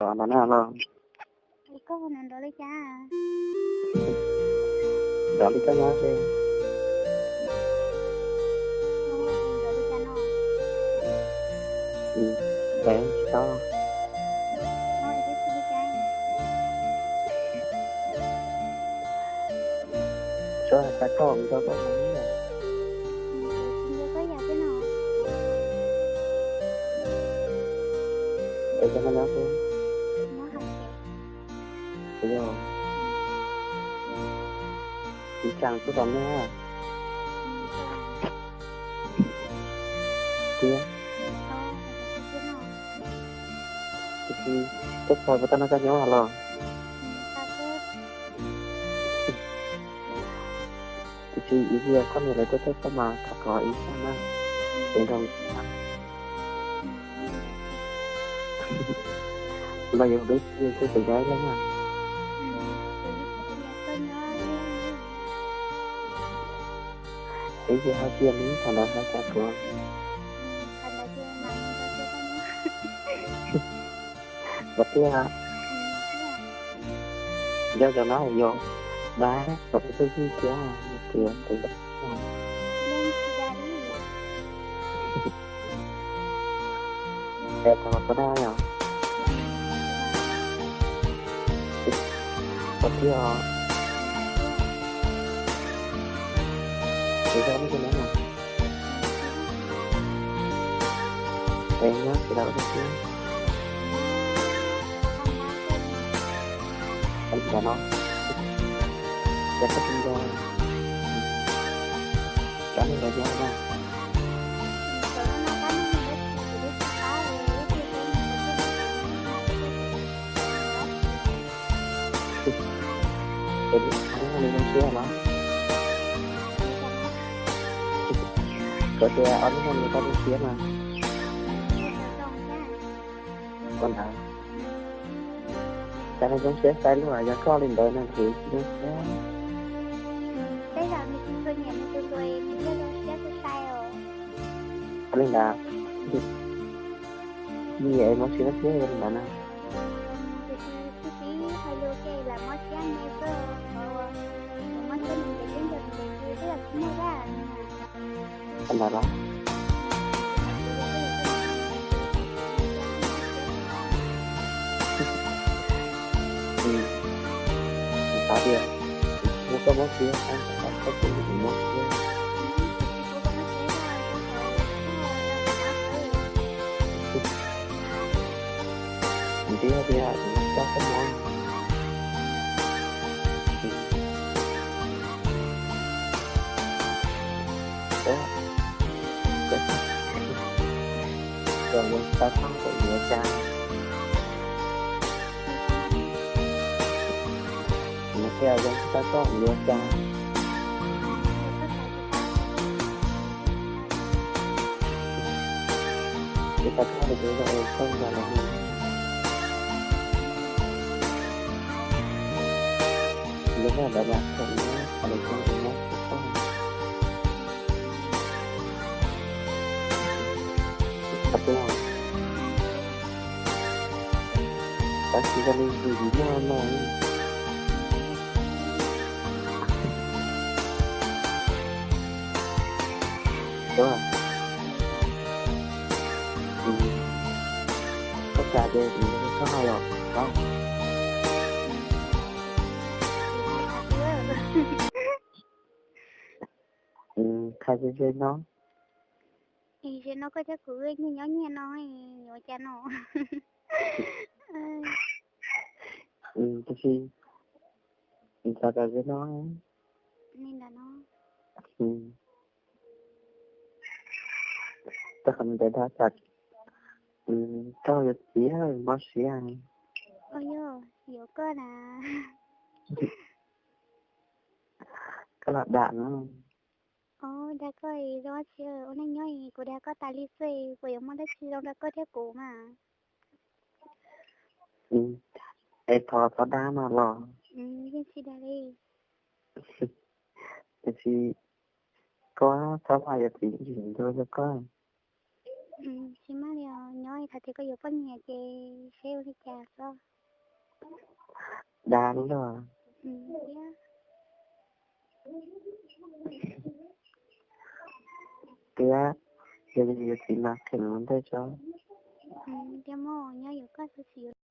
Nrov no na los. Nrov li koj nyob xwb. Ntev tsis tau. Tsuas hais txog koj, kuv nco koj heev. Es cov no nyob xwb. Kuv yog ib tsam kuj tau nyob thiab. Tiam sis koj txog puas tau nrog koj nyob los? Tiam sis ib pliag koj niam lawv tuaj txog koj mas thov thov ib zaj na, es nrog los yuav dub tsi kuj tus dab lawm na. Ib pliag hais tias nws thaum ntawd hais cas kuv Ua tiag, yog cov no yog dab tau peb tug xwb thiab, tias tus dab es tau tau dab yog ua tiag os. Ces yog nej tus no na, es nyob tsis tau ua tiag. Li ntawd no, ces koj tsis nco, cov neeg ntawd nyob na. Ces ob hnub no nws zoo siab los? Koj tias ob hnub no nws tau zoo siab mas. Koj ntawd, cas nws zoo siab sai luaj, yog koj li ntawd nws tsis zoo siab. Li ntawd, nyiam es mob siab thiab li ntawd na. Ntawd los, xav tias kuv koj mob siab, koj kuv mob siab. Ntxiv tias koj koj mob. Tau txog kuv yuav cas, nws tias zoo tsis tau txog kuv yuav cas. Tsis tau txog kuv yuav es koj yog los mus, yuav vaj lawv mam txog ua, qhov lawv txog ua mob tsis txog. Qhov twg? Tab sis yog li ntsis noj no. Koj kam ces kuv koj hais los. Qhia ze ze no. Ze no koj thiab kuv nyiag nyob nyiag no, yuav cas no. Tab sis xav kom ze no. Li ntawd no. Tau qhov ntawd dab tas, koj yuav txiv mob siab. Ua yog yuav koj na. Koj los dam no. Dag koj zoo tsis ua neej nyob, kuv dag koj tas li xwb, kuv yuav muaj dab tsi zoo rau koj thiab kuv mas. Es thov thov dag no los. Yeej tsis dag li. Tiam sis koj txhob lam yuav txiv ntsim ntxuav rau koj. Tsis maj li os, nyob thaum twg koj yuav poj niam ces seb ua li cas xwb. Dag li los. Tiab, yog yuav txiv mas qhia mus ntej tso. Tiab mog, nyob yuav koj xwb tsis yuav.